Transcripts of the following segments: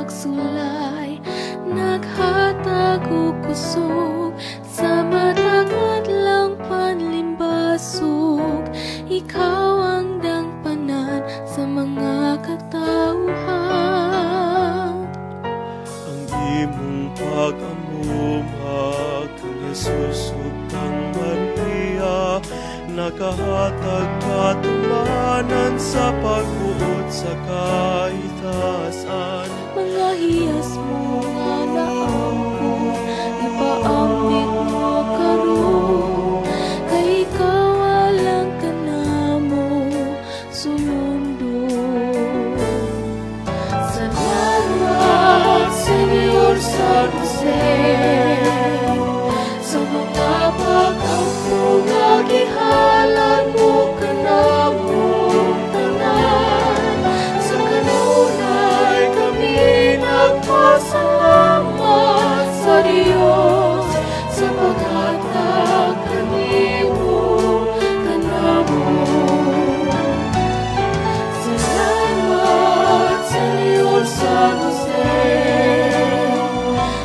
Pagsulay, naghatag og kusog sa matag adlawng panlimbasog. Ikaw ang dangpanan sa mga katawhan. Ang imong pag-amuma kang Jesus ug kang Maria nakahatag katumanan sa pagbuot sa kahitasan. Mga hiyas mo nga naangkon, ipaambit mo karon, kay ikaw alang kanamo sulundon. Salamat, Senyor San Jose, sa mga pag-ampo nga gihalad mo kanamong tanan. Sa kanunay kami nagpasalamat sa Dios sa paghatag kanimo kanamo. Salamat, Senyor San Jose,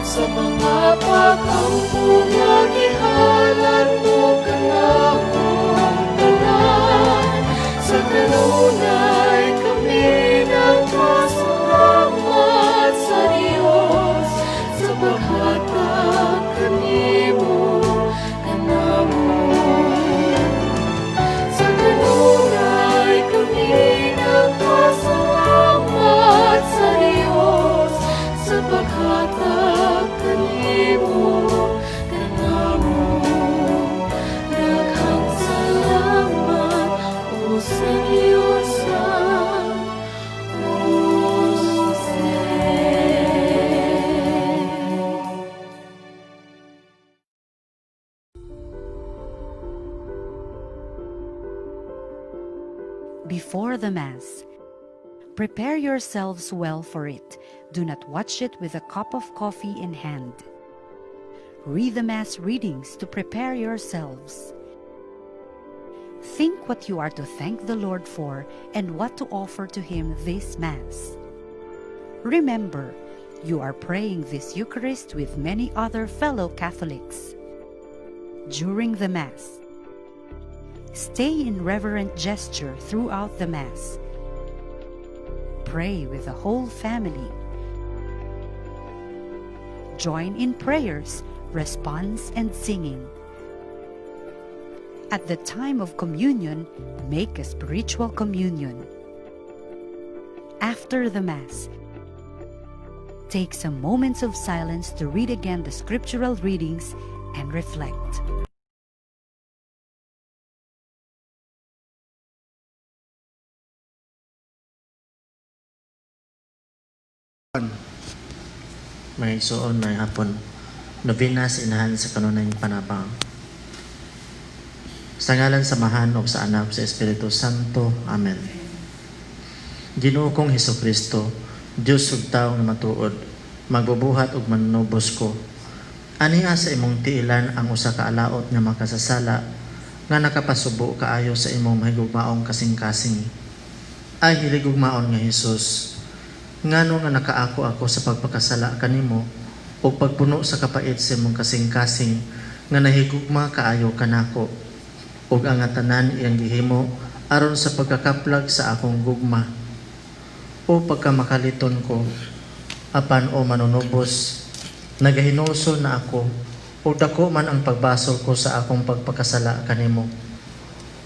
sa mga pag-ampo nga gihalad mo kanamong tanan. Sa kanunay kami nagpasalamat sa Dios sa paghatag kanimo kanamo. Sa kanunay kami nagpasalamat sa Dios sa paghatag kanimo kanamo. Daghang salamat, O Senyor San Jose. Before the Mass, prepare yourselves well for it. Do not watch it with a cup of coffee in hand. Read the Mass readings to prepare yourselves. Think what you are to thank the Lord for and what to offer to Him this Mass. Remember, you are praying this Eucharist with many other fellow Catholics. During the Mass, stay in reverent gesture throughout the Mass. Pray with the whole family. Join in prayers, response, and singing. At the time of communion, make a spiritual communion. After the Mass, take some moments of silence to read again the scriptural readings and reflect. Mga igsoon, maayong hapon. Nobena sa Inahan sa Kanunayng Panabang. Sa ngalan sa Amahan ug sa Anak sa Espiritu Santo. Amen. Ginoo kong Hesukristo, Dios ug tawo nga matuod, magbubuhat ug manunubos ko. Ania sa imong tiilan ang usa ka alaot nga makasasala nga nakapasubo kaayo sa imong mahigugmaong kasing-kasing. Ay hiligugmaon nga Hesus, ngano nga nakaako ako sa pagpakasala kanimo ug pagpuno sa kapait sa imong kasing-kasing nga nahigugma kaayo kanako ug ang tanan iyang gihimo aron sa pagkakaplag sa akong gugma? O pagkamakaliton ko, apan o Manunubos, nagahinulsol na ako ug dako man ang pagbasol ko sa akong pagpakasala kanimo.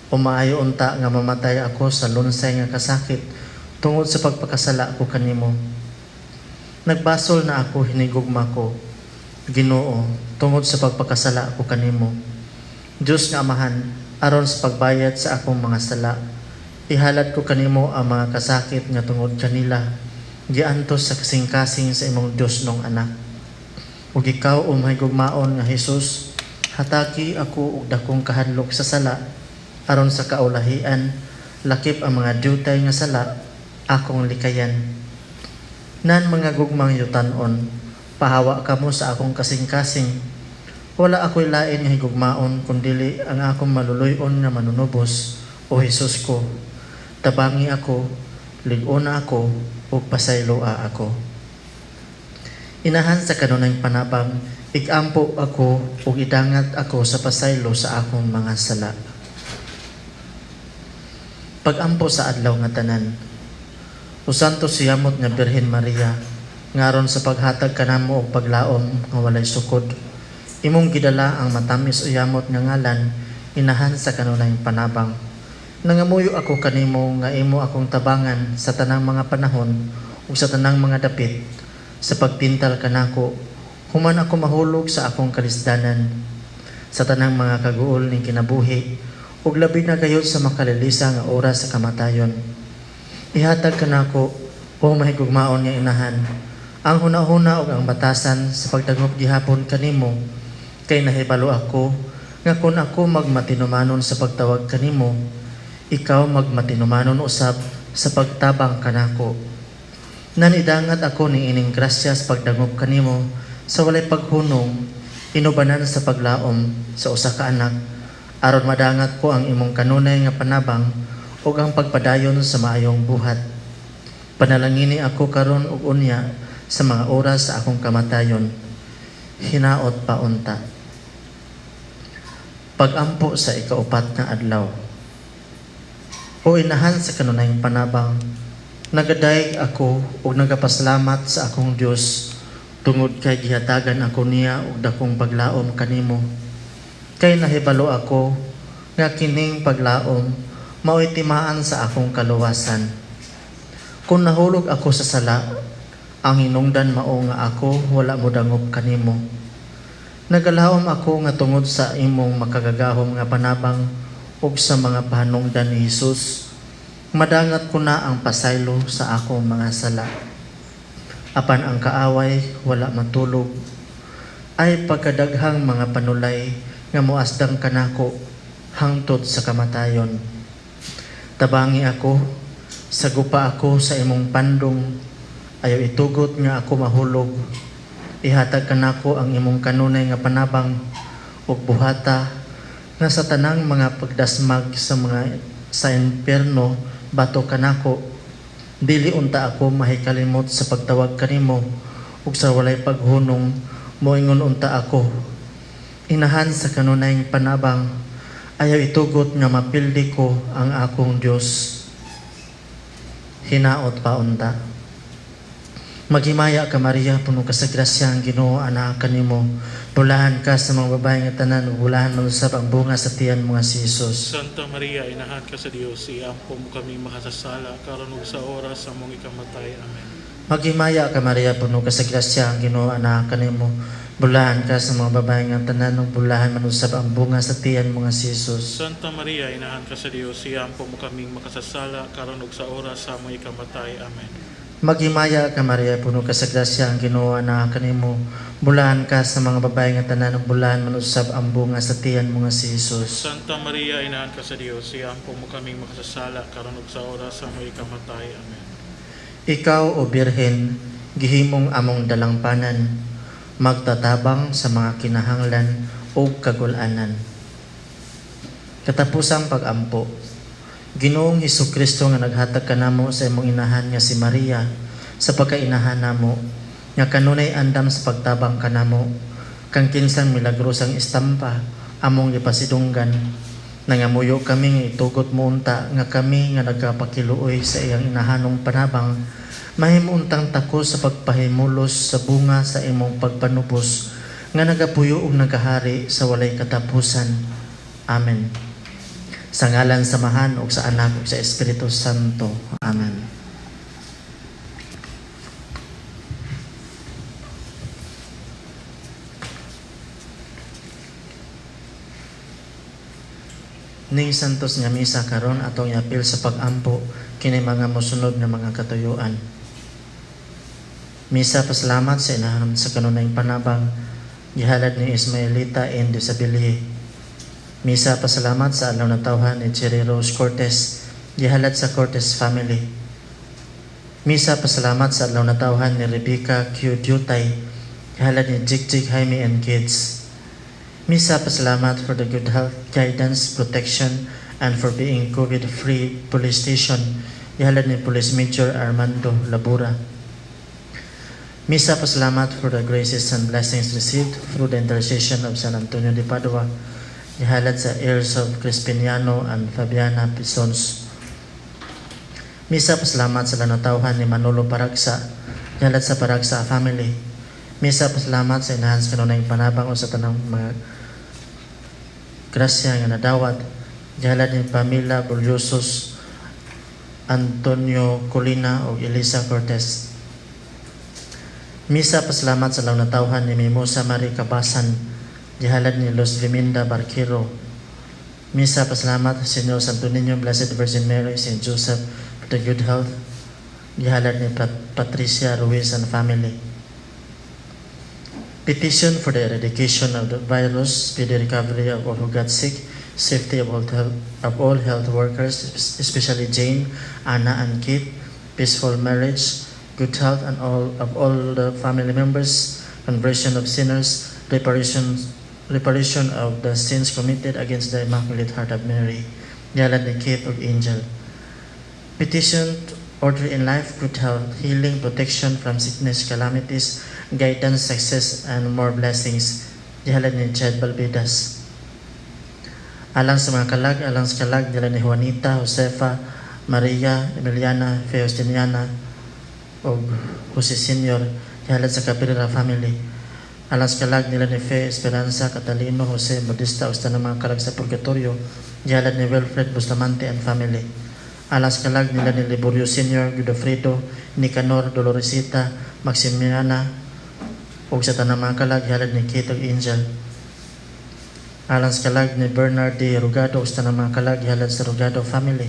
O maayo unta nga mamatay ako sa lunsay nga kasakit tungod sa pagpakasala ko kanimo. Nagbasol na ako, hinigugma ko, Ginoo, tungod sa pagpakasala ko kanimo. Dios nga Amahan, aron sa pagbayad sa akong mga sala, ihalad ko kanimo ang mga kasakit nga tungod kanila giantos sa kasing-kasing sa imong Diosnong Anak. Ug ikaw, o mahigugmaon nga Hesus, hatagi ako og dakong kahadlok sa sala aron sa kaulahian, lakip ang mga diutay nga sala, akong likayan. Nan mga gugmang yutanon, pahawa kamo sa akong kasing-kasing. Wala ako'y lain nga higugmaon kundili ang akong maluluy-on nga Manunubos, o Hesus ko. Tabangi ako, lig-ona ako, ug pasayloa ako. Inahan sa kanunayng panabang, igampo ako ug idangat ako sa pasaylo sa akong mga sala. Pagampo sa adlaw nga tanan. O Santo siyamot nga Birhen Maria, ngaron sa paghatag kanamo og paglaom nga walay sukod, imong gidala ang matamis o yamot nga ngalan, Inahan sa kanunayng panabang. Nangamuyo ako kanimo nga imo akong tabangan sa tanang mga panahon ug sa tanang mga dapit sa pagtintal kanako human ako mahulog sa akong kalisdanan, sa tanang mga kaguol ning kinabuhi ug labi na gayud sa makalilisa nga oras sa kamatayon. Ihatag kanako, o mahigugmaon nga Inahan, ang hunahuna ug ang batasan sa pagdangop gihapon kanimo, kay nahibalo ako nga kon ako magmatinumanon sa pagtawag kanimo, ikaw magmatinumanon usab sa pagtabang kanako. Nanidangat ako ni ining grasya sa pagdangop kanimo sa walay paghunong, inubanan sa paglaom sa usa ka anak, aron madangat ko ang imong kanunay nga panabang ug ang pagpadayon sa maayong buhat. Panalangini ako karon ug unya sa mga oras sa akong kamatayon. Hinaot pa unta. Pagampo sa ikaupat nga adlaw. O Inahan sa kanunayng panabang, nagadayeg ako ug nagapasalamat sa akong Dios tungod kay gihatagan ako niya og dakong paglaom kanimo. Kay nahibalo ako nga kining paglaom mao'y timaan sa akong kaluwasan. Kung nahulog ako sa sala, ang hinungdan mao nga ako wala modangop kanimo. Nagalaom ako nga tungod sa imong makagagahom nga panabang ug sa mga pahanungdan ni Hesus, madangat ko na ang pasaylo sa akong mga sala. Apan ang kaaway wala matulog. Ay pagkadaghang mga panulay nga moasdang kanako hangtod sa kamatayon. Tabangi ako, sagupa ako sa imong pandong, ayaw itugot nga ako mahulog. Ihatag kanako ang imong kanunay nga panabang ug buhata nga sa tanang mga pagdasmag sa mga sa impierno batok kanako, dili unta ako mahikalimot sa pagtawag kanimo ug sa walay paghunong moingon unta ako. Inahan sa kanunayng panabang, ayaw itugot nga mapildi ko ang akong Dios. Hinaot pa unta. Maghimaya ka, Maria, puno ka sa grasya, ang Ginoo anaa kanimo. Bulahan ka sa mga babae nga tanan, ug bulahan man usab ang bunga sa tiyan mo nga si Jesus. Santa Maria, Inahan ka sa Dios, iampo mo kami makasasala, karon ug sa oras sa among ikamatay. Amen. Maghimaya ka, Maria, puno ka sa grasya, ang Ginoo anaa kanimo. Bulahan ka sa mga babae nga tanan, ug bulahan man usab ang bunga sa tiyan mo nga si Jesus. Santa Maria, Inahan ka sa Dios, iampo mo kaming makasasala, karon ug sa oras sa among ikamatay. Amen. Maghimaya ka, Maria, puno ka sa grasya, ang Ginoo anaa kanimo. Bulahan ka sa mga babae nga tanan, ug bulahan man usab ang bunga sa tiyan mo nga si Jesus. Santa Maria, Inahan ka sa Dios, iampo mo kaming makasasala, karon ug sa oras sa among ikamatay. Amen. Ikaw, O Birhen, gihimong among dalangpanan, magtatabang sa mga kinahanglan ug kagul-anan. Katapusang pag-ampo. Ginoong Hesukristo nga naghatag kanamo sa imong inahan nga si Maria sa pagkainahan namo, nga kanunay andam sa pagtabang kanamo, kang kinsang milagrosang estampa among gipasidunggan, nangamuyo kami nga itugot mo unta nga kami nga nagapakiluoy sa iyang inahanong panabang mahimo untang takos sa pagpahimulos sa bunga sa imong pagpanubos nga nagapuyo ug nagahari sa walay katapusan. Amen. Sa ngalan sa Amahan ug sa Anak ug sa Espiritu Santo. Amen. Ning santos nga misa karon atong iapil sa pag-ampo kini mga mosunod nga mga katuyuan. Misa pasalamat sa Inahan sa kanunayng panabang, gihalad ni Ismaelita N. Disabilie. Misa pasalamat sa adlaw natawhan ni Cherry Rose Cortez, gihalad sa Cortez family. Misa pasalamat sa adlaw natawhan ni Rebecca Q. Dutay, gihalad ni Jig Jig Jaime and Kids. Misa pasalamat for the good health, guidance, protection, and for being COVID-free police station, gihalad ni Police Major Armando Labura. Misa pasalamat for the graces and blessings received through the intercession of San Antonio de Padua. Gihalad sa heirs of Crispiniano and Fabiana Pisons. Misa pasalamat sa lanatawhan ni Manolo Paragsa. Gihalad sa Paragsa family. Misa pasalamat sa enhanced kanunayng panabang o sa tanang mga grasya nga nadawat. Gihalad ni Pamela Bulyosos, Antonio Colina ug Elisa Cortez. Misa pasalamat sa natawhan ni Mimosa Marie Cabasan. Gihalad ni Luz Viminda Barquero. Misa pasalamat Señor Santo Niño, Blessed Virgin Mary, Saint Joseph, for the good health. Gihalad ni Patricia Ruiz and family. Petition for the eradication of the virus, speedy recovery of all who got sick, safety of all health workers, especially Jane, Anna, and Keith, peaceful marriage, good health, and all of all the family members, conversion of sinners, reparation of the sins committed against the Immaculate Heart of Mary. Gihalad ni Keith ug Angel. Petition to order in life, good health, healing, protection from sickness, calamities, guidance, success, and more blessings. Gihalad ni Chad Balbidas. Alang sa mga kalag, alang sa kalag nila ni Juanita, Josefa, Maria, Emiliana, Faustiniana, ug Jose Senior, gihalad sa Cabrera family. Alang sa kalag nila ni Fe, Esperanza, Catalino, Jose, Modesta, ug sa mga kalag sa Purgatorio, gihalad ni Wilfred Bustamante and family. Alang sa kalag nila ni Liborio Senior, Godofredo, Nicanor, Doloresita, Maximiana, ug sa tanang mga kalag, gihalad ni Kate ug Angel. Alang sa kalag ni Bernard D. Rugado ug sa tanang mga kalag, gihalad sa Rugado family.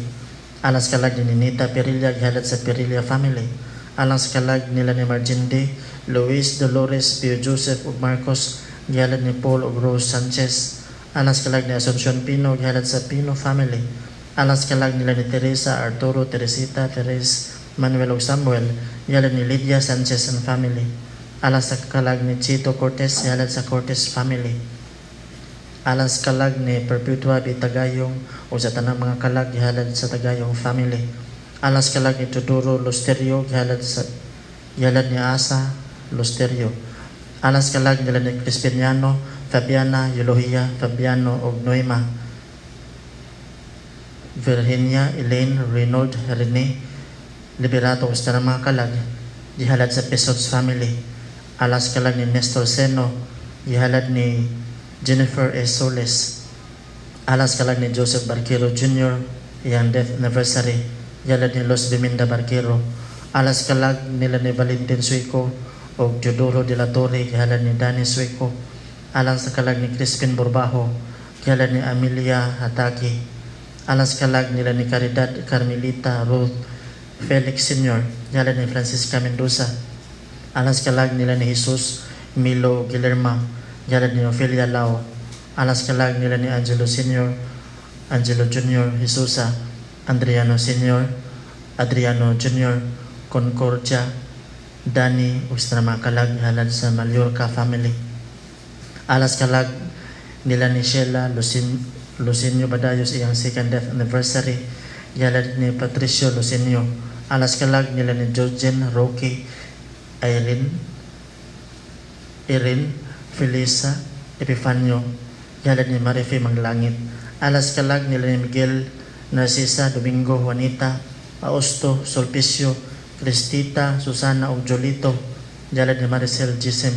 Alang sa kalag ni Ninita Perilla, gihalad sa Perilla family. Alang sa kalag nila ni Margin D., Luis, Dolores, Pio Joseph ug Marcos, gihalad ni Paul ug Rose Sanchez. Alang sa kalag ni Asuncion Pino, gihalad sa Pino family. Alang sa kalag nila ni Teresa, Arturo, Teresita, Teres, Manuel ug Samuel, gihalad ni Lydia Sanchez and family. Alang sa kalag ni Chito Cortez, gihalad sa Cortez family. Alang sa kalag ni Perpetua B. Tagayong o sa tanang mga kalag, gihalad sa Tagayong family. Alang sa kalag ni Teodoro Lusterio, gihalad ni Asa Lusterio. Alang sa kalag nila ni Crispiniano, Fabiana, Eulogia, Fabiano ug Noema. Virginia, Elaine, Reynold, Rene, Liberato ug sa tanang mga kalag, gihalad sa Pesots family. Alang sa kalag ni Nestor Seno, gihalad ni Jennifer S. Solis. Alang sa kalag ni Joseph Barquero Jr., iyang death anniversary, gihalad ni Los Biminda Barquero. Alang sa kalag nila ni Valentin Suico o Teodoro de la Torre, gihalad ni Danny Suico. Alang sa kalag ni Crispin Borbajo, gihalad ni Amelia Hataki. Alang sa kalag nila ni Caridad Carmelita Ruth Felix Sr., gihalad ni Francisca Mendoza. Alang sa kalag nila ni Jesus Milo Guillermo, gihalad ni Ophelia Lau. Alang sa kalag nila ni Angelo Sr., Angelo Jr., Jesusa, Adriano Sr., Adriano Jr., Concordia, Danny, ug sa mga kalag, halad sa Mallorca family. Alang sa kalag nila ni Sheila Lucinio Badayos, iyang second death anniversary, gihalad ni Patricio Lucinio. Alang sa kalag nila ni Georgian, Rocky, Irene, Irene, Felisa, Epifanio, gihalad ni Marife Manglangit. Alang sa kalag nila ni Miguel, Narcisa, Domingo, Juanita, Austo, Sulpicio, Cristita, Susana ug Jolito, gihalad ni Maricel Gisem.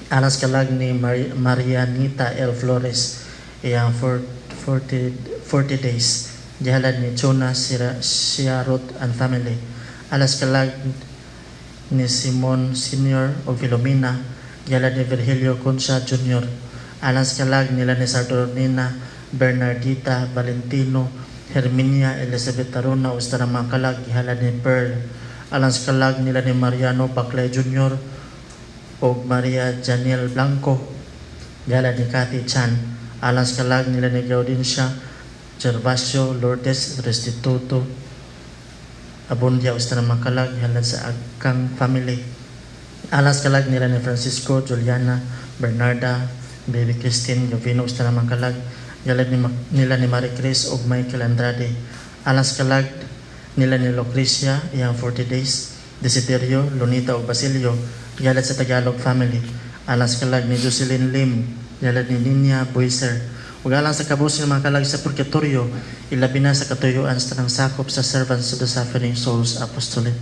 Alang sa kalag ni Marianita L. Flores, iyang 40 days, gihalad ni Chona Siarot and family. Alang sa kalag ni Simon Sr. o Filomena, gihalad ni Virgilio Concha Jr. Alang sa kalag nila ni Sardonina, Bernardita, Valentino, Herminia, Elizabeth Taruna o sa mga kalag, gihalad ni Pearl. Alang sa kalag nila ni Mariano Baclay Jr. o Maria Janiel Blanco, gihalad ni Cathy Chan. Alang sa kalag nila ni Gaudencia, Gervasio, Lourdes, Restituto, Abundia o sa mga kalag, gihalad sa Agkang family. Alang sa kalag nila ni Francisco, Juliana, Bernarda, Baby Christine, Gavino, sa mga kalag, gihalad nila ni Marie Chris ug Michael Andrade. Alang sa kalag nila ni Lucrecia, iyang 40 days, Desiderio, Lunita ug Basilio, Gihalad sa Tagalog family. Alang sa kalag ni Jocelyn Lim, gihalad ni Ninya Boyser. Ug alang sa kabus ng mga kalag sa Purgatorio, ilabi na sa katuyuan sa tanang sakop sa Servants of the Suffering Souls Apostolate.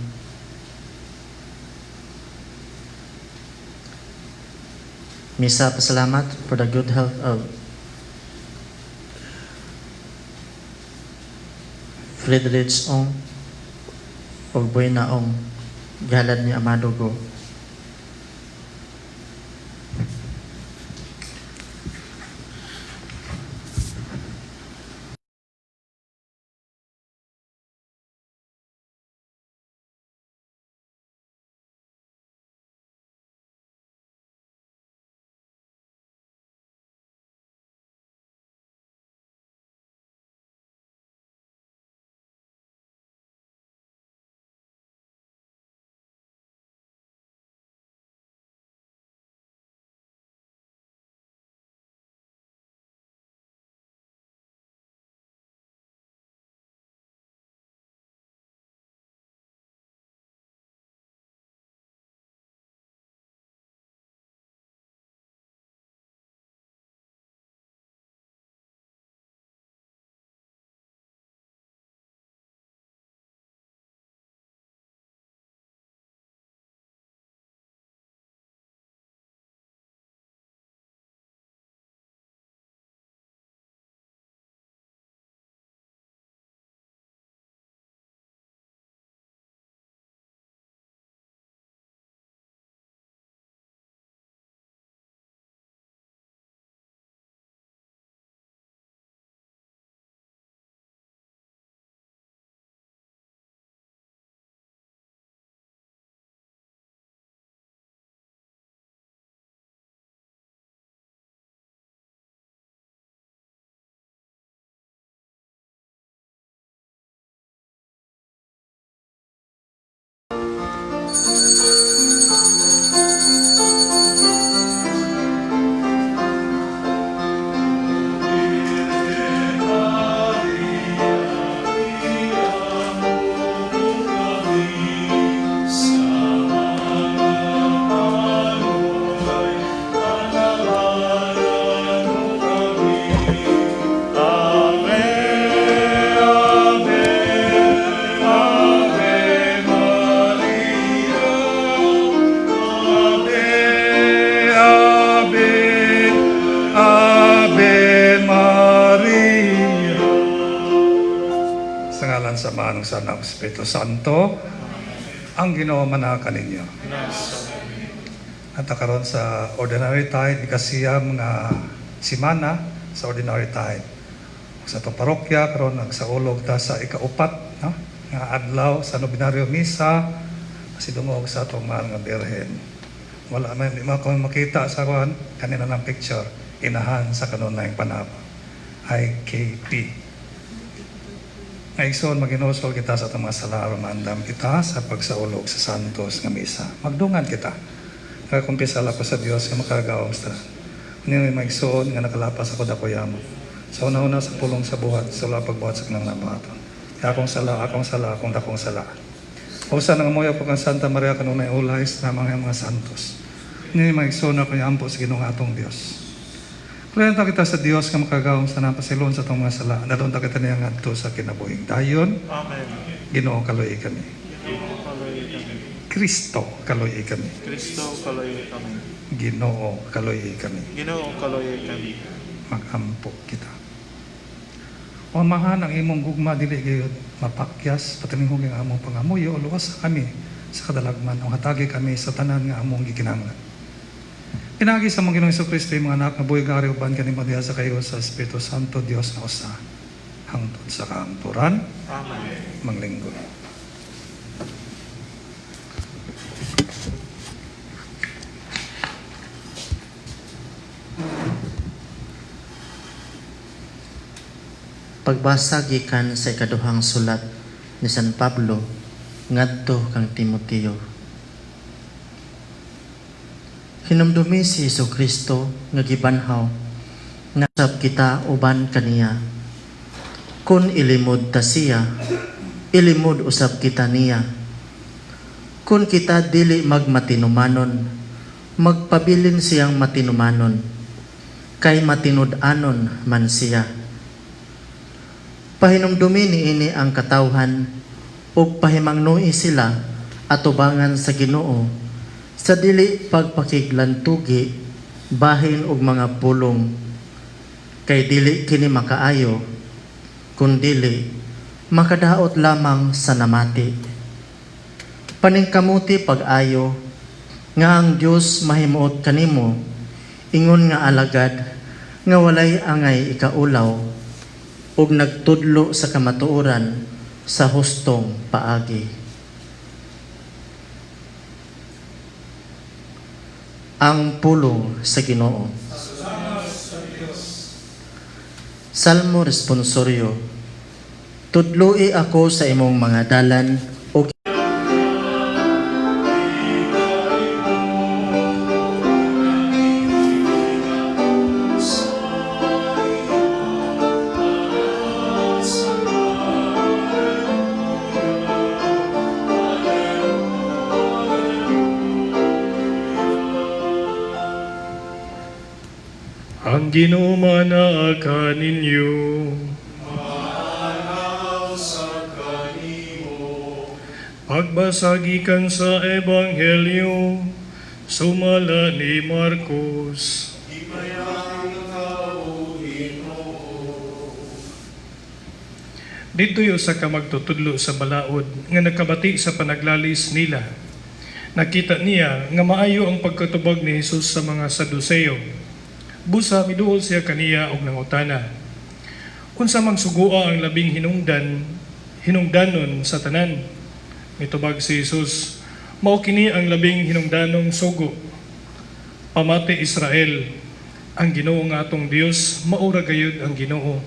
Misa pasalamat for the good health of Friedrich Ong ug Buena Ong, gihalad ni Amado Go. Ave, Ave Maria. Sa ngalan sa Ama, ng Sana, ng Espiritu Santo, ang Ginoo manaka ninyo. At karon sa Ordinary Tide, ikasiyam nga simana sa Ordinary Tide. Sa atong parokya, karon nagsaulog ta sa ikaupat, no? Nga adlaw sa Nobenaryo Misa, pasidungog sa atong mahal nga Birhen. Wala man di man ko makita sa kuan kanina ng picture, inahan sa kanunayng panaba. IKP. Ngayon, maginusol kita sa atong mga sala aron maandam kita sa pagsaulog sa Santos nga misa. Magdungan kita. Nakakumpisal ako sa Dios nga makagawang sa tanan. Unya may maigsoon nga nakalapas ako dako yamo. Sa una-una sa pulong sa buhat, sa wala pagbuhat sa kanang nabuhaton. Akong sala, akong sala, akong dakong sala. Usa nang amoy ako kang Santa Maria kanunay ulay sa mga santos. Unya may maigsoon ako ampo sa Ginoong atong Dios. Kluyanta kita sa Dios nga makagawang sa napasilon sa atong mga sala. Nadunta kita niya ngadto sa kinabuhing dayon. Amen. Ginoo kaluoy kami. Ginoo kaluoy kami. Kristo kaluoy kami. Kristo kaluoy kami. Ginoo kaluoy kami. Ginoo kaluoy kami. Magampo kita. O Amahan, ang imong gugma dili gayud mapakyas, patininghog ang among pangamuyo, luwas kami sa kadalagman, ang hatagi kami sa tanan nga among gikinahanglan. Pinaagi sa among Ginoong Kristo imong anak nga buhi gari uban kanimo diha sa kayo sa Espiritu Santo Dios nga usa hangtod sa kaangturan. Amen. Manglingkod. Pagbasa gikan sa ikaduhang sulat ni San Pablo ngadto kang Timoteo. Hinumdumi si Kristo nga gibanhaw nga sab kita uban kaniya. Kun ilimod ta siya, ilimod usab kita niya. Kung kita dili magmatinumanon, magpabilin siyang matinumanon, kay matinud-anon man siya. Pahinumdumi niini ang katawhan ug pahimangnui sila atubangan sa Ginoo sa dili pagpakiglantugi bahin og mga pulong, kay dili kini makaayo kundili makadaot lamang sa namati. Paningkamuti pag-ayo nga ang Dios mahimuot kanimo ingon nga alagad nga walay angay ikaulaw ug nagtudlo sa kamatuoran sa hustong paagi. Ang pulong sa Ginoo. Salmo Responsorio. Tudloi ako sa imong mga dalan ug Ang Ginoo manaa kaninyo. Pagbasa gikan sa Ebanghelyo sumala ni Marcos. Didto'y usa ka magtutudlo sa balaod nga nakabati sa panaglalis nila. Nakita niya nga maayo ang pagkatubag ni Jesus sa mga Saduceo. Busa miduol siya kaniya og nangutana: "Unsa mang sugoa ang labing hinungdanon sa tanan?" Mitubag si Jesus, "Mao kini ang labing hinungdanong sugo: Pamati, Israel, ang Ginoo nga atong Dios mao ra gayud ang Ginoo.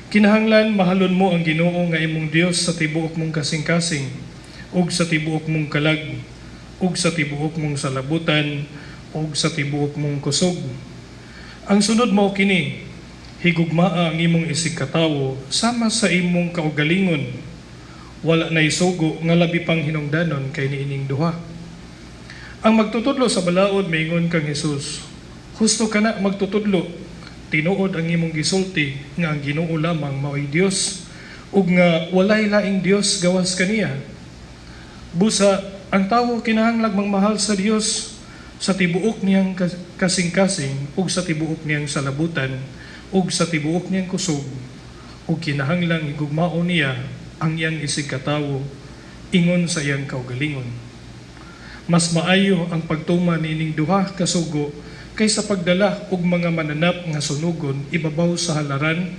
Kinahanglan mahalon mo ang Ginoo nga imong Dios sa tibuok mong kasing-kasing ug sa tibuok mong kalag ug sa tibuok mong salabutan ug sa tibuok mong kusog. Ang sunod mao kini: higugmaa ang imong isigkatawo sama sa imong kaugalingon. Wala nay sugo nga labi pang hinungdanon kay niining duha." Ang magtutudlo sa balaod miingon kang Jesus, "Husto ka na, magtutudlo. Tinuod ang imong gisulti nga ang Ginoo lamang mao'y Dios ug nga walay laing Dios gawas kaniya. Busa ang tawo kinahanglag mangmahal sa Dios sa tibuok niyang kasing-kasing ug sa tibuok niyang salabutan ug sa tibuok niyang kusog, ug kinahanglang higugmaon niya ang iyang isigkatawo ingon sa iyang kaugalingon. Mas maayo ang pagtuman niining duha ka sugo kaysa pagdala og mga mananap nga sunugon ibabaw sa halaran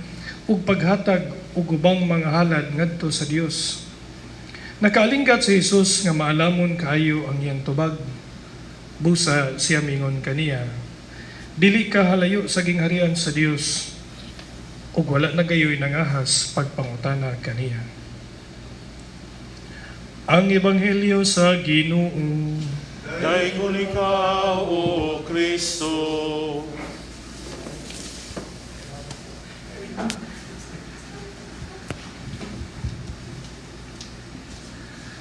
ug paghatag og ubang mga halad ngadto sa Dios." Nakaalinggat si Jesus nga maalamon kaayo ang iyang tubag. Busa siya mingon kaniya, "Dili ka halayo sa gingharian sa Dios." Ug wala na gayoy nangahas pagpangutana kaniya. Ang Ebanghelyo sa Ginoo. Dayon ikaw, O Kristo.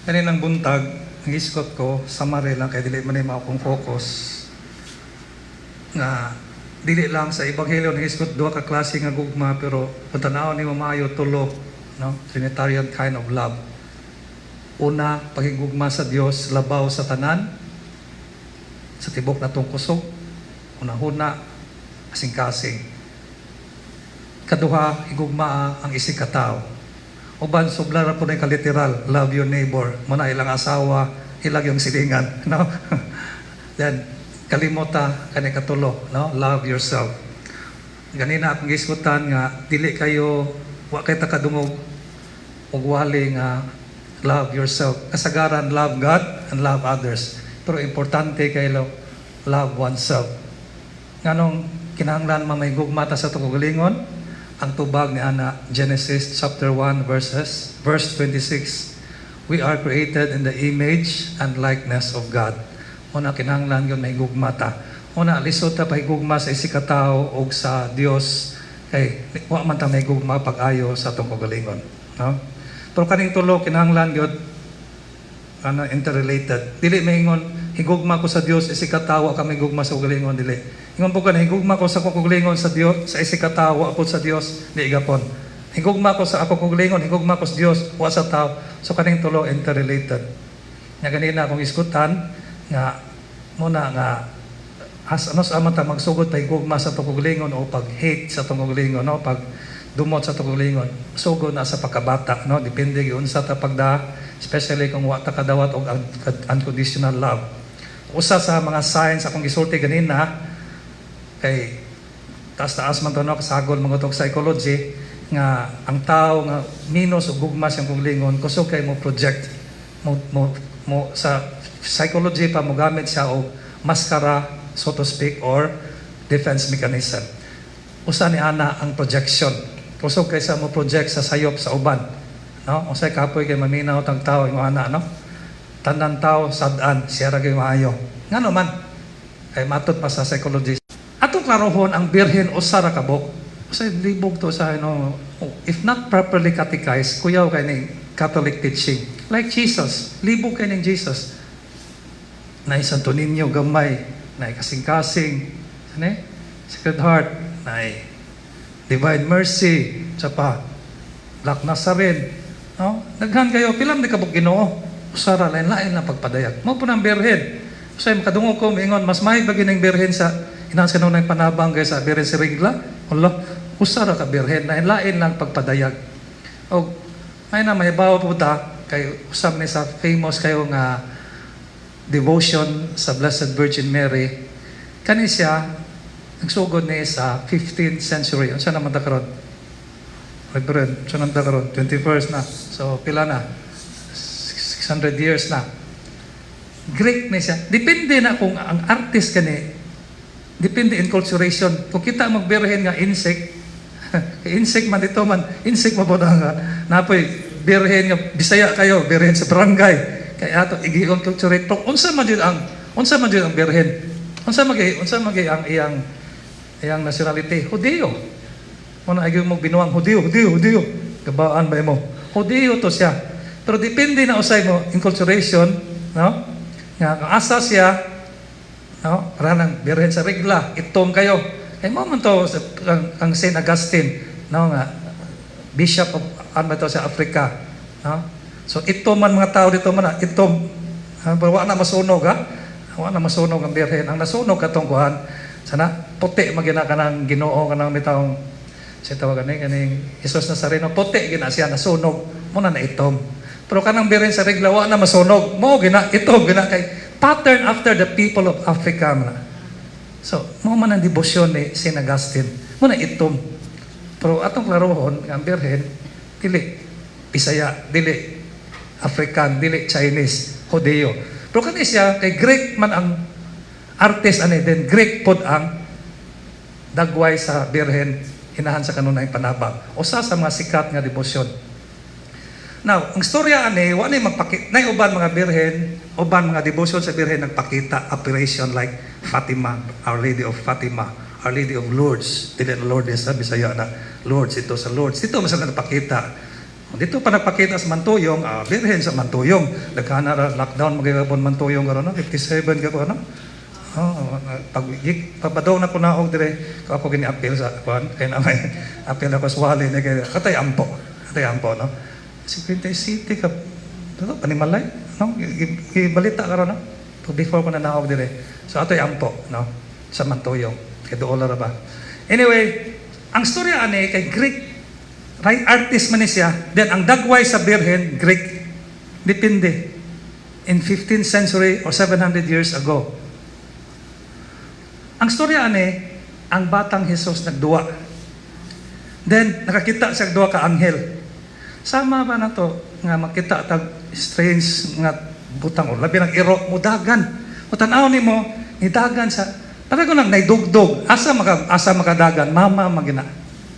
Kaninang buntag, ang isgot ko, summary lang kay dili man ni mao akong focus nga dili lang sa ebanghelyo ng isgot duha ka klase nga gugma, pero kung tan-awon nimo maayo, tulo, no? Trinitarian kind of love. Una, paghigugma sa Dios labaw sa tanan, sa tibok natong kusog, hunahuna, kasing-kasing. Kaduha, higugmaa ang isig katao. Uban sobra ra po na literal, love your neighbor. Muna ilang asawa, ilang yung silingan, no? Then kalimota kani katulo, no? Love yourself. Ganina akong gisgutan nga dili kayo, wa kay ta kadungog og wali nga love yourself. Kasagaran love God and love others. Pero importante kayo love oneself. Nganong kinahanglan man may gugma ta sa atong kaugalingon? Ang tubag ni ana, Genesis chapter 1 verse 26. We are created in the image and likeness of God. Una, kinahanglan yun may gugma ta. Una, lisod ta pahigugma sa isig katao og sa Dios kay wa man ta may gugma pag-ayo sa atong kaugalingon, no? Pero kaning tulo kinahanglan gyud. Ano, interrelated. Dili maingon higugma ko sa Dios isig katawo kami gugma sa kaugalingon, dili. Ingon po ka na higugma ko sa akong kaugalingon sa Dios sa isig katawo ako sa Dios, di gapon. Higugma ko sa ako kaugalingon, higugma ko sa Dios, wa sa tao. So kaning tulo interrelated. Nga ganina akong iskutan nga muna nga as ano sa man ta magsugod pa higugma sa atong kaugalingon o pag hate sa atong kaugalingon, no, pag dumot sa atong kaugalingon, sugod na sa pagkabata, no, depende gyud unsa ta pagda, especially kung wa ta kadawat og unconditional love. Usa sa mga signs akong gisulti ganina kay taas-taas man to, no, kasagol mga tog psychology nga ang tao nga minus og gugma siyang kaugalingon, kusog kay mo project mo sa psychology pa, mo gamit siya og maskara, so to speak, or defense mechanism. Usa ni ana ang projection. Kusog kay sa mo project sa sayop sa uban, no? Usay kapoy kay maminaw tag tao ingon ana, no? Tanan tao sad-an, siya ra gyud maayo. Ngano man kay matod pa sa psychology. Atong klarohon, ang birhen usa ra ka buok. Usay libog to sa ano, if not properly catechized, kuyaw kay ning Catholic teaching. Like Jesus, libog kay ning Jesus. Naay Santo Niño gamay, naay kasing-kasing, ano eh? Sacred Heart, naay Divine Mercy, sa pa Black Nazarene. No? Daghan kayo, pila man ka buok Ginoo. Usa ra, lain-lain na pagpadayag. Mao po nang birhen. Usay makadungog ko moingon mas may ba gining birhen sa inahan sa kanunay panabang kaysa birhen sa Regla. Allah, usa ra ka birhen, lain-lain lang pagpadayag. Og may na mahibaw po ta kay usab ni sa famous kayo nga devotion sa Blessed Virgin Mary. Kani siya nagsugod ni sa 15th century. Unsa naman ta karon? Reverend, unsa naman ta karon? 21st na. So pila na? 600 years na. Greek ni siya. Depende na kung ang artist kani, depende enculturation. Kung kita magbirhen nga insect, kay insect man dito man, insect man po nga napoy birhen nga Bisaya kayo, birhen sa barangay. Kay ato i-enculturate. Pero unsa man jud ang birhen? Unsa man gyud ang iyang nationality? Hudiyo. Muna ay mo binuang Hudiyo, Hudiyo, Hudiyo. Gabaan ba mo? Hudiyo to siya. Pero depende na usay mo enculturation, no? Nga kung asa siya, no? Para nang birhen sa Regla, itom kayo. Kay mo man to ang Saint Augustine, no, nga bishop of ano ba to sa Africa, no? So ito man mga tao dito man na, itom. Ha, pero wa na masunog, ha. Wa na masunog ang birhen. Ang nasunog katong kuan sana puti magina kanang Ginoo, kanang bitawng sa tawag ani kaning Jesus Nazareno, puti gina siya nasunog mo na itom. Pero kanang birhen sa Regla wa na masunog. Mo gina itom gina kay pattern after the people of Africa man. So, mo man ang debosyon ni Saint Augustine. Mo na itom. Pero atong klarohon, ang birhen, dili Bisaya, dili African, dili Chinese, Judeo. Pero kani siya, kay Greek man ang artist ani, then Greek pod ang dagway sa birhen hinahan sa kanunay panabang. Usa sa mga sikat nga debosyon. Now, ang storya ani, wa ni magpakita, nay uban mga birhen, uban mga devotion sa birhen nagpakita apparition like Fatima, Our Lady of Fatima, Our Lady of Lourdes. Dili na Lourdes sa Bisaya na Lourdes ito sa Lourdes. Dito man sila nagpakita. Dito pa nagpakita sa Mantuyong, birhen sa Mantuyong. Daghan na lockdown magigabon Mantuyong karon, no? 57 ka ko, ano? Oh, pag pabadaw na ko naog dire, ako gini appeal sa kuan kay na may appeal ako sa wali ni kay katay ampo. Katay ampo, no. Si Quintay City ka ano, panimalay, no? Gibalita karon, no. Before ko na naog dire. So atoy ampo, no, sa Mantuyong. Kay dool ra ba. Anyway, ang storya ani kay Greek right artist man ni siya. Then ang dagway sa Birhen Greek. Depende in 15th century or 700 years ago. Ang storya ani, ang batang Jesus nagduwa. Then nakakita siya duha ka anghel. Sama ba na to nga makita tag strange nga butang o labi ng iro mudagan. O tan-aw nimo nidagan sa para ko nang naidugdog asa makadagan mama magina.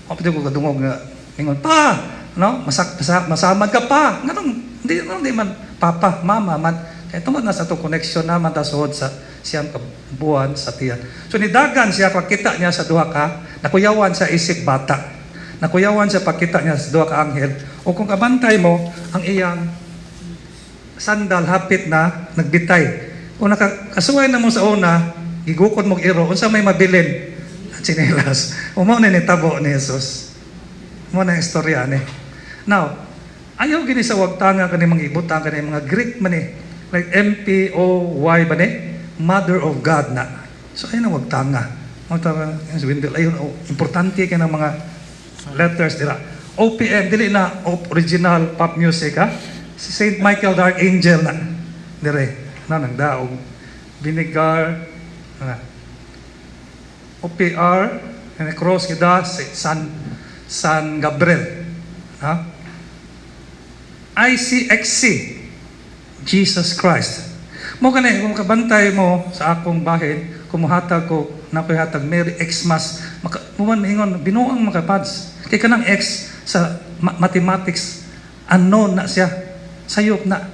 O pwede ko kadungog nga ingon pa, no, masak, masamad ka pa, nganong hindi, hindi man papa, mama man, kay tungod na sa to connection naman ta suod sa 9 ka buwan sa tiyan. So nidagan siya pagkita niya sa duha ka, nakuyawan sa isip bata. Nakuyawan siya pagkita niya sa duha ka anghel. O kung kabantay mo ang iyang sandal hapit na nagbitay. Kung nakakasuway na mo sa una, gigukod mo iro, unsa may mabilin? Ang tsinelas. Mao na nitabo ni Jesus. Mao na ang istorya ni. Now, ayaw gini sa wagtanga kani mga ibutang kani mga Greek man eh. Like MPOY ba ni? Mother of God na. So ayun ang wagtanga. Wagtanga, yun si Wendell, ayun, oh, importante kay ng mga letters dira. OPM, dili na original pop music ha. Si Saint Michael the Archangel na. Dire, na nang daog vinegar na. OPR and cross kita si San Gabriel. Ha? ICXC, Jesus Christ. Mo kani kung kabantay mo sa akong bahin, kumuhatag ko na ko'y hatag Merry Xmas, maka, muman maingon binuang makapads. Kay kanang X sa mathematics unknown na siya. Sayop na.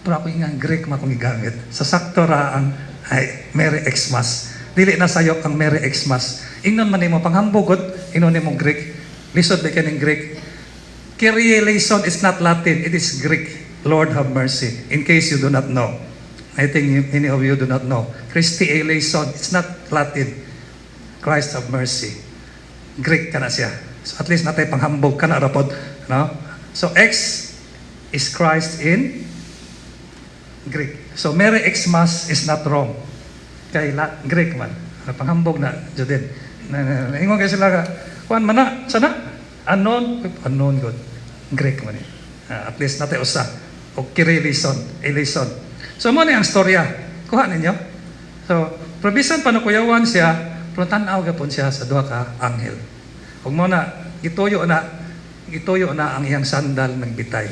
Pero ako nga Greek man akong gigamit. Sa sakto ra ang ay, Merry Xmas. Dili na sayop ang Merry Xmas. Ingnon man nimo panghambugod, ingnon nimo Greek. Lisod ba kaning Greek? Kyrie eleison is not Latin, it is Greek. Lord have mercy. In case you do not know. I think many of you do not know. Christe eleison, it's not Latin. Christ have mercy. Greek ka na siya. So at least natay panghambog ka na rapod. No? So X is Christ in Greek. So Merry Xmas is not wrong. Kay Greek man. Panghambog na, Judin. Na, ingon kay sila ka, kuan man na, sana? Unknown, unknown good. Greek man eh. Ah, at least natay usa. O Kyrie eleison, eleison. So mo ni ang storya. Kuha ninyo. So, pero bisan pa nakuyawan siya, pero tan-aw gapon siya sa duha ka anghel. Ug mo na gituyo na ang iyang sandal nagbitay.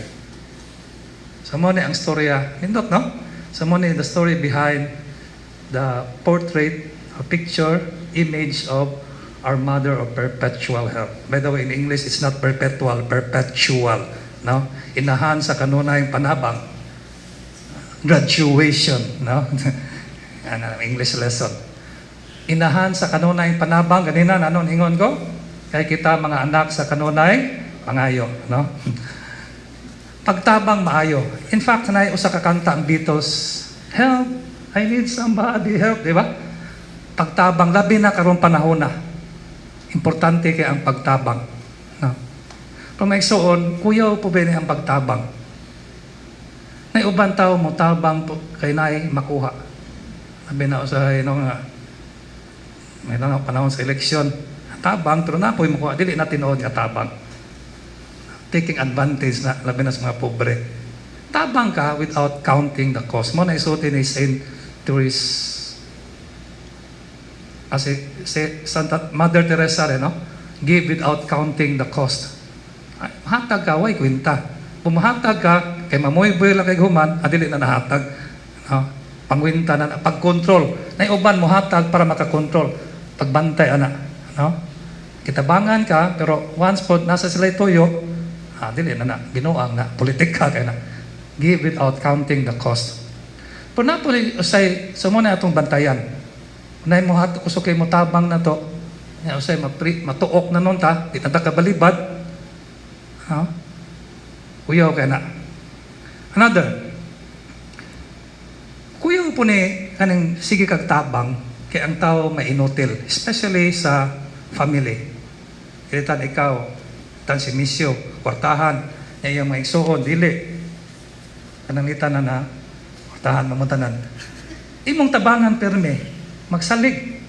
So mo ni ang storya, nindot no? So mo ni the story behind the portrait, a picture, image of our Mother of Perpetual Help. By the way, in English, it's not perpetual, perpetual. No? Inahan sa kanunayng panabang. Graduation. No? Yan ang English lesson. Inahan sa kanunayng panabang. Ganina, nanon ingon ko? Kay kita mga anak sa kanunay, pangayo. No? Pagtabang maayo. In fact, naay usa ka kanta ang Beatles, "Help, I need somebody, help," di ba? Pagtabang, labi na karong panahon na. Importante kay ang pagtabang. No? Pero may igsuon, kuyaw po ba ni ang pagtabang? Nay uban tao mo tabang po kay naay makuha. Labi na usahay no nga may lang panahon sa eleksyon. Tabang pero na po'y makuha, dili na tinuod nga tabang. Taking advantage na labi na sa mga pobre. Tabang ka without counting the cost. Mo na isulti ni Saint Therese as si Santa Mother Teresa rin, no? Give without counting the cost. Ay, hatag ka, way kwenta. Pumuhatag ka, kay mamoy-boy lang kay human, adili na nahatag. No? Pangwinta na, pag-control. Nay uban mo hatag para makakontrol. Pagbantay, ana. No? Kitabangan ka, pero once po nasa sila tuyo, ah, dili na na, binuang na, politika kay na. Give without counting the cost. Pero na po, usay, so mo na atong bantayan. Unay mo hat, usok kay mo tabang na to, ya, usay matuok na nun ta, di na ta kabalibad. Ha? Kuyaw kay na. Another, kuyaw po ni kaning sige kag tabang kay ang tao mainutil, especially sa family. Kaya ikaw, tan si Misyo, kwartahan, niya iyang mga igsuon, dili. Kanang na na, kwartahan, mamuntanan. Imong tabangan perme, magsalig.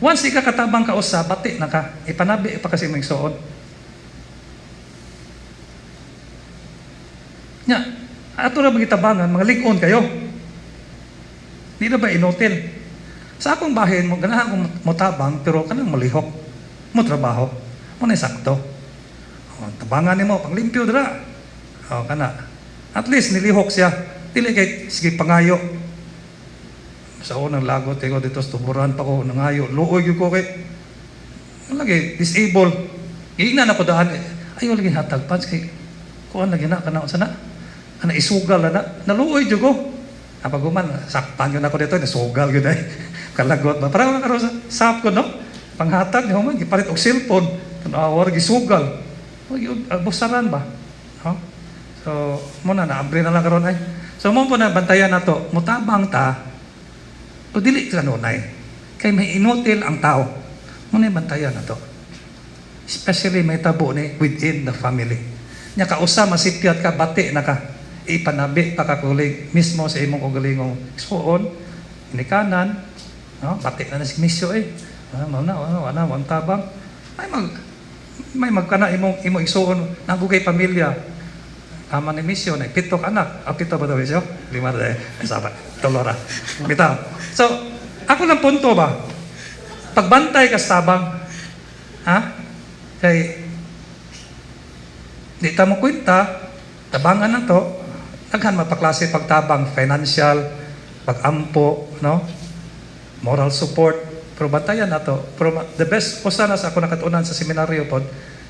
Once ika katabang ka usa, bati na ka. Ipanabi pa kasi imong igsuon. Nya, ato ra magitabangan, mga lig-on kayo. Di na ba inutil? Sa akong bahin mo, ganahan akong motabang, pero kanang malihok, mo trabaho, mo na sakto. O, tabangan nimo, panglimpyo dira. O, kana. At least nilihok siya. Dili kay sige pangayo. Sa unang lagot ko dito sa tuburan pa ko nangayo. Luoy gyud ko kay lagi disable. Giingnan ako daan. Ayo lagi hatag pads kay kuan lagi na kana unsa na? Ana isugal na na. Naluoy jud ko. Kapag human, saktan yun ako dito, nasugal yun ay. Kalagot ba? Parang karon sa sap ko, no? Panghatag, ni human, gipalit og cellphone. Tanawar, gisugal. Busaran ba? No? So, muna, naabri na lang karon ay. So mo po na bantayan nato, mutabang ta o dili kanunay. Kay may inutil ang tao. Mo na bantayan nato. Especially may tabo ni within the family. Nya kausa masipyat ka, bati na ka. Ipanabi pa ka kulig mismo sa imong kaugalingong suon, inikanan, no? Bati na na si misyo eh. Ah, mao na, wala, wala, wala tabang. May magkana imong imong igsuon nagugay pamilya. Tama ni misyo na pito ka anak. Ah, pito ba daw misyo? Lima ra eh. Ay, saba. Tulo ra. Bitaw. So, ako lang punto ba? Pagbantay ka sa tabang, ha? Kay di ta mo kwenta, tabangan na to, daghan mapaklase pagtabang, financial, pagampo, no? Moral support, pero bantayan na to. Pero the best, usa na sa ako nakatunan sa seminaryo pod,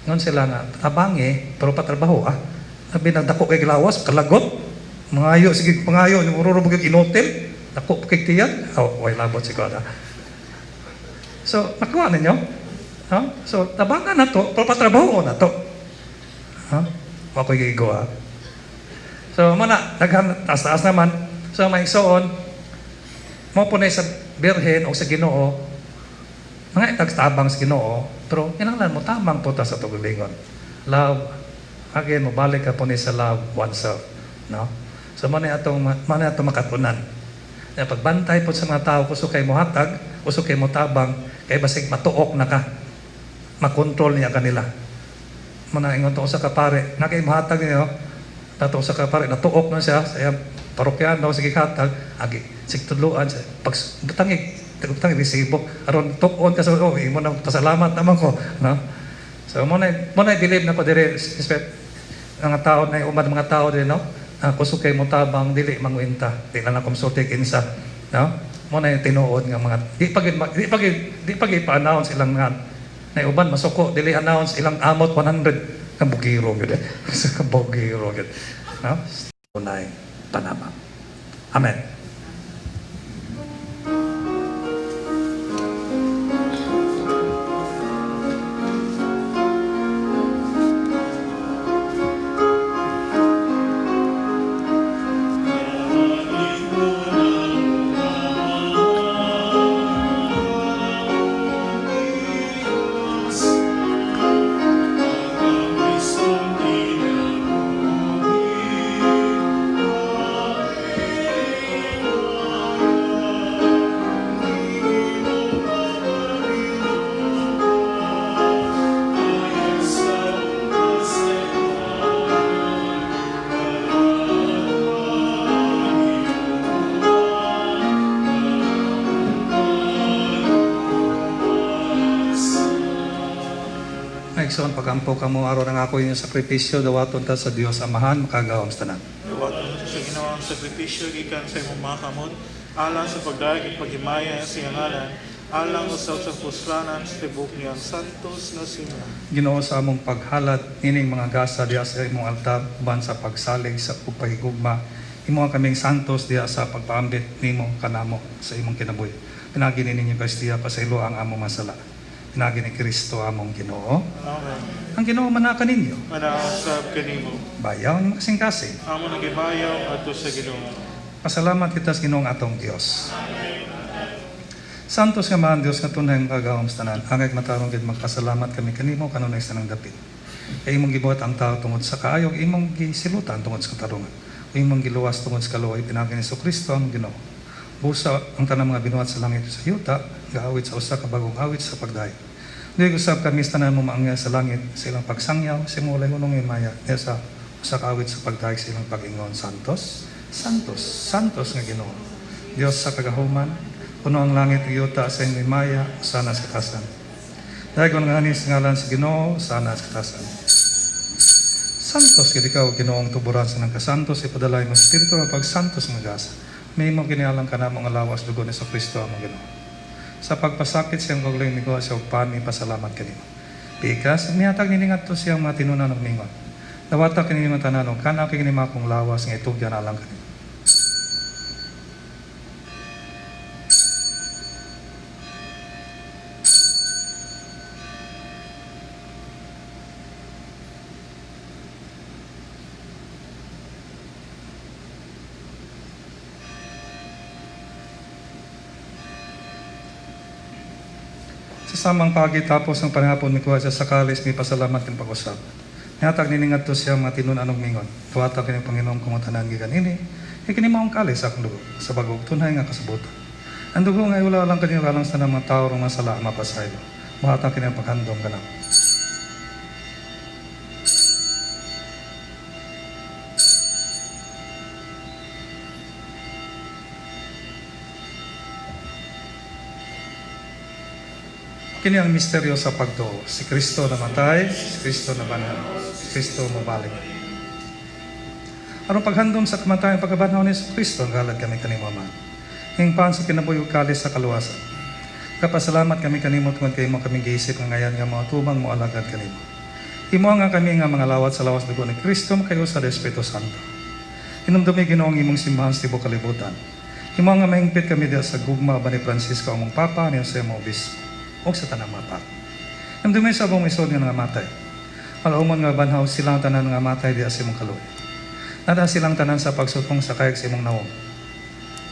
ngon sila nga, tabangi, pero patrabaho ah. Sabi na, dako kay gilawas, kalagot, mangayo, sige, mangayo, ururo mo kay inutil, dako kay tiyan, oh, way labot siguro. So, nakuha ninyo? Ha? So, tabangan na to, pero patrabaho na to. Ha? Wa ko'y gigawa. So, mo na, daghan, taas-taas naman. So, may igsoon, mo po na sa Birhen o sa Ginoo, mga itagtabang sa Ginoo, pero kinahanglan mo tamang po ta sa tugulingon. Love, again, mo balik ka po ni sa love oneself. No? So, mo na atong makatunan. Na pagbantay po sa mga tao, kusog kay mo hatag, kusog kay mo tabang, kay basig matuok na ka, makontrol niya kanila. Muna ingon to sa kapare, na kay mohatag niyo, nato sa kapare, natuok na siya sa iyang parokyano, sige hatag, agi, sige tudloan, pag butangig, butangig resibo, aron tuok ka sa, oh, imo na pasalamat naman ko, no? So mo na believe na ko dire, respect mga tao na uman mga tao dire, no? Kusog kay mo tabang dili mangwenta, di na lang konsulti kinsa, no? Mo na yung tinuod nga mga di pa gyud pa-announce ilang nga na uban masuko dili announce ilang amot 100 ka bugiro gyud eh. Sa bugiro gyud, no? Tunay panabang. Amen. Igsoon, pagampo kamo aron ang ako inyong sakripisyo dawaton ta sa Dios Amahan makagawam sa tanan. Dawaton sa Ginoo ang sakripisyo gikan sa imong mga kamot, alang sa pagdayeg ug paghimaya sa iyang ngalan, alang usab sa puslanan sa tibok niyang santos nga simbahan. Ginoo, sa among paghalad nining mga gasa diha sa imong altar uban sa pagsalig sa ug pagigugma, imo ang kaming santos diha sa pagpaambit nimo kanamo sa imong kinabuhi. Pinaagi ni ninyo Kristiya, pasaylo ang among masala. Pinaagi ni Kristo among Ginoo. Amen. Ang Ginoo manaka ninyo. Manausab kanimo. Bayaw ang makasing-kasing. Amo nagibayaw adto sa Ginoo. Pasalamat kita sa Ginoong atong Dios. Santos nga mahal Dios nga tunay makagawam sa tanan. Angay matarong gid magpasalamat kami kanimo kanunay sa nang dapit. Kay imong gibuhat ang tao tungod sa kaayo, imong gisilutan tungod sa katarungan. O imong giluwas tungod sa kaluoy pinaagi ni Kristo ang Ginoo. Busa ang tanang mga binuhat sa langit ug sa yuta, gaawit sa usa ka bagong awit sa pagdayon. Di usab kami sa tanan mo maangya sa langit sa ilang pagsangyaw, sa imong walay himaya, niya sa usa ka awit sa pagdayeg sa ilang pag-ingon, Santos, Santos, Santos nga Ginoo. Dios sa kagahuman, puno ang langit ug yuta sa imong himaya, sana sa katasan. Dayon nga sa ngalan sa Ginoo, sana sa katasan. Santos gid ikaw Ginoong tuburan sa nang kasantos, ipadala imong espiritu ang pagsantos nga gasa. May imong ginialang kanamo nga lawas dugo ni Kristo among Ginoo. Sa pagpasakit siyang kaugaling mikuha siya og pan, pasalamat kanimo. Pikas, mihatag nini ngadto siyang mga tinunan og mingon. Dawata kini mga tanan og kana kini akong lawas nga itugyan alang kanimo. Sa samang pagi tapos ang panihapon mikuha siya sa kalis mipasalamat ug pag-usab. Nihatag nini ngadto sa iyang mga tinun-an ug mingon. Tuwata kini panginom kamo tanan gikan ini. Kay kini maong kalis sa akong dugo sa bag-o ug tunhay nga kasibutan. Ang dugo nga iwala alang kaninyo alang sa tanang mga tawo nga mga sala mapasaylo. Buhata kini ang paghandom kanako. Kini ang misteryo sa pagtuo. Si Kristo namatay, si Kristo nabanhaw, si Kristo mobalik. Aron paghandom sa kamatayon pagkabanhaw ni Kristo, nagahalad kami kanimo Ama. Hingpan sa kinabuhi ug kalis sa kaluwasan. Kapasalamat kami kanimo tungod kay imo kami giisip nga ngayan nga mga tubang mo alagad kanimo. Himoa nga kami nga mga lawat sa lawas dugo ni Kristo makahiusa sa Espiritu Santo. Hinumdumi Ginoo ang imong simbahan sa tibuok kalibutan. Himoa nga mahingpit kami diha sa gugma uban ni Francisco among Papa ni Jose among Obispo ug sa tanang mga pari. Hinumdumi sa among isod nga nangamatay. Malaumon nga banhaw silang tanan nga matay diha sa imong kaluoy. Nada silang tanan sa pagsutong sa kayag sa imong nawong.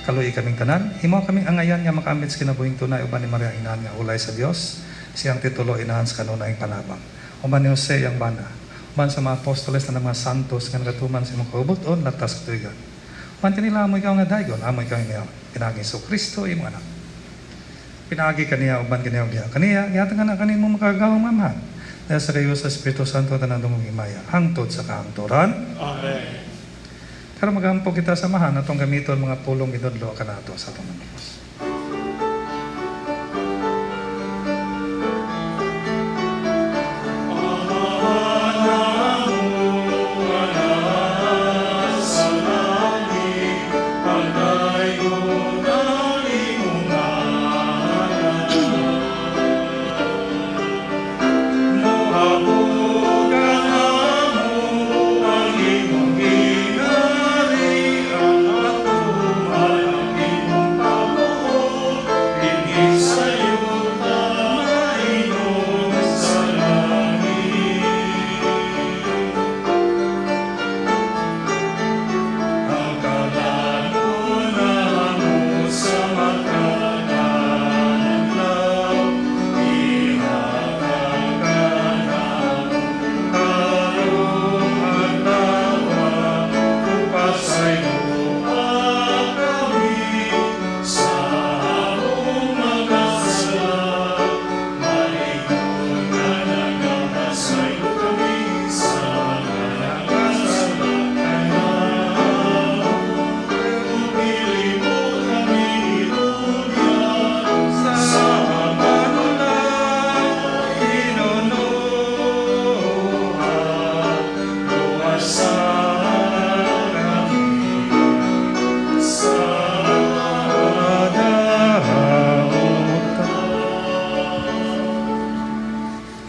Kaluoyi kaming tanan, himoa kaming angayan nga makaambit sa kinabuhing tunay uban ni Maria Inahan nga ulay sa Dios, siyang titulo inahan sa kanunayng panabang. Uban ni Jose iyang bana, uban sa mga apostoles na mga santos nga nakatuman sa imong kaubuton, latas katuigan. Uban kanila amo ikaw nga daygon, amo ikaw nga pinaagi sa Kristo imong anak. Pinaagi kaniya uban kaniya diha. Kaniya gihatag na kanimo makagagahom Amahan. Dahil sa kayo sa Espiritu Santo tanan ug himaya hangtod sa kahangturan. Amen. Karon magampo kita sa Amahan atong gamiton mga pulong gitudlo kanato sa atong Manluluwas.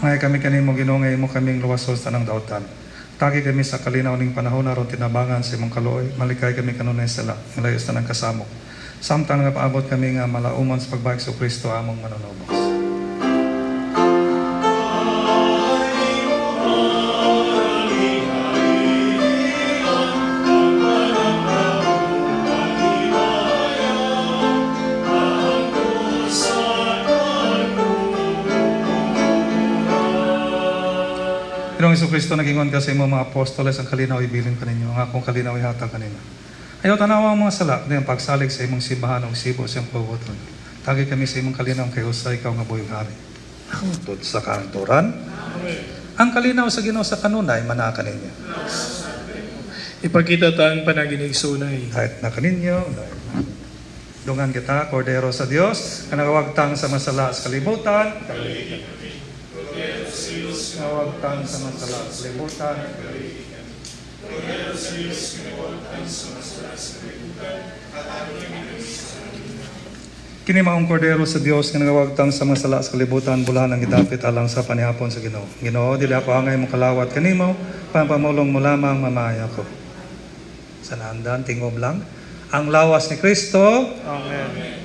Mga kami kanimo Ginoo nga imo kaming luwason sa tanang dautan. Tagi kami sa kalinaw ning panahon aron tinabangan sa imong kaluoy, malikay kami kanunay sala, ngalayo sa tanang kasamok. Samtang nagapaabot kami nga malaumon sa pagbalik sa Kristo among manunubos. Ginoong Kristo, nagingon ka sa imong mga apostoles, ang kalinaw ibilin kaninyo, ang akong kalinaw ihatag kaninyo. Ayaw tanawa ang mga sala, kundi ang pagsalig sa imong simbahan ug sibo sa imong kaubuton. Tagi kami sa imong kalinaw kay usa ikaw nga buhi ug hari. Hangtod sa kahangturan. Ang kalinaw sa Ginoo sa kanunay manaa kaninyo. Ipakita ta ang panaginiigsoonay. Kahit na kaninyo, dahil dungan kita, Kordero sa Dios, nga nagawagtang sa masala sa kalibutan. Nagawagtang sa masala sa kalibutan. Kini maong kordero sa Dios nga nagawagtang sa mga sala sa kalibutan, bulahan ang gidapit alang sa panihapon sa Ginoo. Ginoo, dili ako angay mo kalawat kanimo, pamulong mo lamang mamaya ko. Sa naandan, tingob lang. Ang lawas ni Kristo. Amen.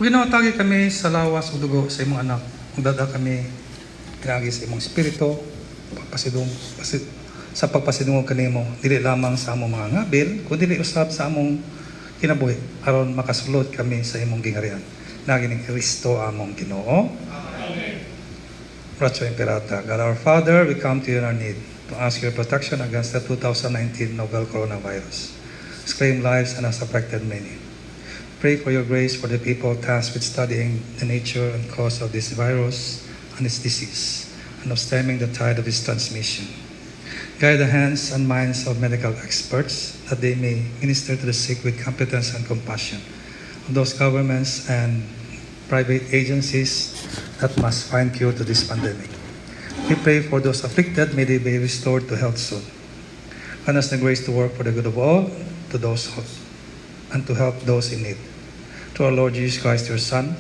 Ug Ginoo, hatagi kami sa lawas ug dugo sa imong anak. Ug dad-a kami pinaagi sa imong espiritu pagpasidung sa pagpasidungog kanimo dili lamang sa among mga ngabil kundi usab sa among kinabuhi aron makasulod kami sa imong gingharian. Pinaagi ni Kristo among Ginoo. Ratio Imperata. God our Father, we come to you in our need to ask your protection against the 2019 novel coronavirus. It's claimed lives and has affected many. Pray for your grace for the people tasked with studying the nature and cause of this virus and its disease, and of stemming the tide of its transmission. Guide the hands and minds of medical experts that they may minister to the sick with competence and compassion. Of those governments and private agencies that must find cure to this pandemic. We pray for those afflicted, may they be restored to health soon. Grant us the grace to work for the good of all, to those who, and to help those in need. To our Lord Jesus Christ, your Son,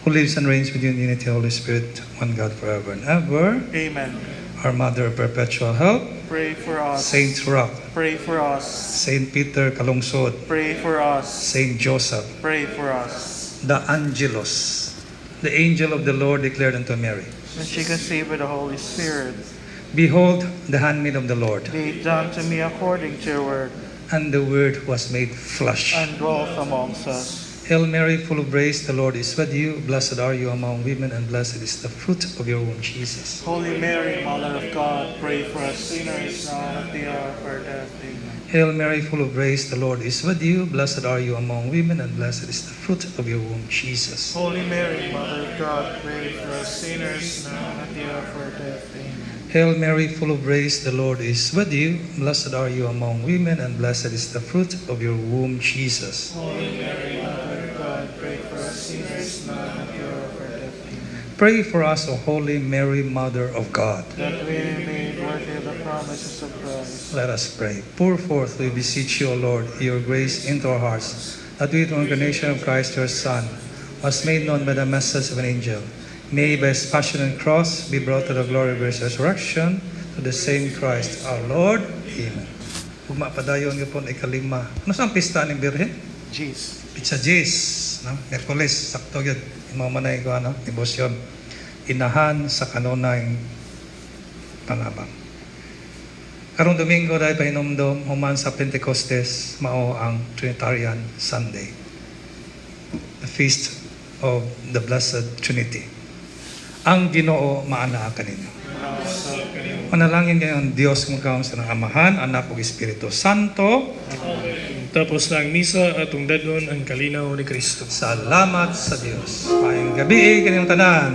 who lives and reigns with you in the unity of the Holy Spirit, one God forever and ever. Amen. Our Mother of Perpetual Help, Pray for us. Saint Roch, Pray for us. Saint Peter Calungsod, Pray for us. Saint Joseph, Pray for us. The Angelus, the angel of the Lord declared unto Mary, And she conceived by the Holy Spirit. "Behold, the handmaid of the Lord," "Be it done to me according to your word." And the Word was made flesh. And dwelt amongst us. Hail Mary, full of grace, the Lord is with you. Blessed are you among women, and blessed is the fruit of your womb, Jesus. Holy Mary, Mother of God, pray for us sinners, now and at the hour of our death. Amen. Hail Mary, full of grace, the Lord is with you. Blessed are you among women, and blessed is the fruit of your womb, Jesus. Holy Mary, Mother of God, pray for us sinners, now and at the hour of our death. Amen. Hail Mary, full of grace, the Lord is with you. Blessed are you among women, and blessed is the fruit of your womb, Jesus. Holy Mary, Mother of God, pray for us sinners, now and at the hour of our death. Amen. Pray for us, O Holy Mary, Mother of God. That we may be made worthy of the promises of Christ. Let us pray. Pour forth, we beseech you, O Lord, your grace into our hearts, that we, through the incarnation of Christ, your Son, was made known by the message of an angel, may by his passion and cross be brought to the glory of his resurrection, to the same Christ our Lord. Amen. Ugma padayon gyapon ikalima. Ano sa ang pista ning Birhen? Jesus. Petsa diyes, no? Miyerkules, sakto gyud. Imo man ay ano, debosyon. Inahan sa kanunayng pangabang. Karong Domingo dahil pahinumdom human sa Pentecostes mao ang Trinitarian Sunday. The Feast of the Blessed Trinity. Ang Ginoo maanaa kaninyo. Manalangin ngayon Dios kung sa ng Amahan, Anak ug Espiritu Santo. Tapos na ang misa, atong dad-on ang kalinaw ni Kristo. Salamat sa Dios. Maayong gabi kaninyong tanan.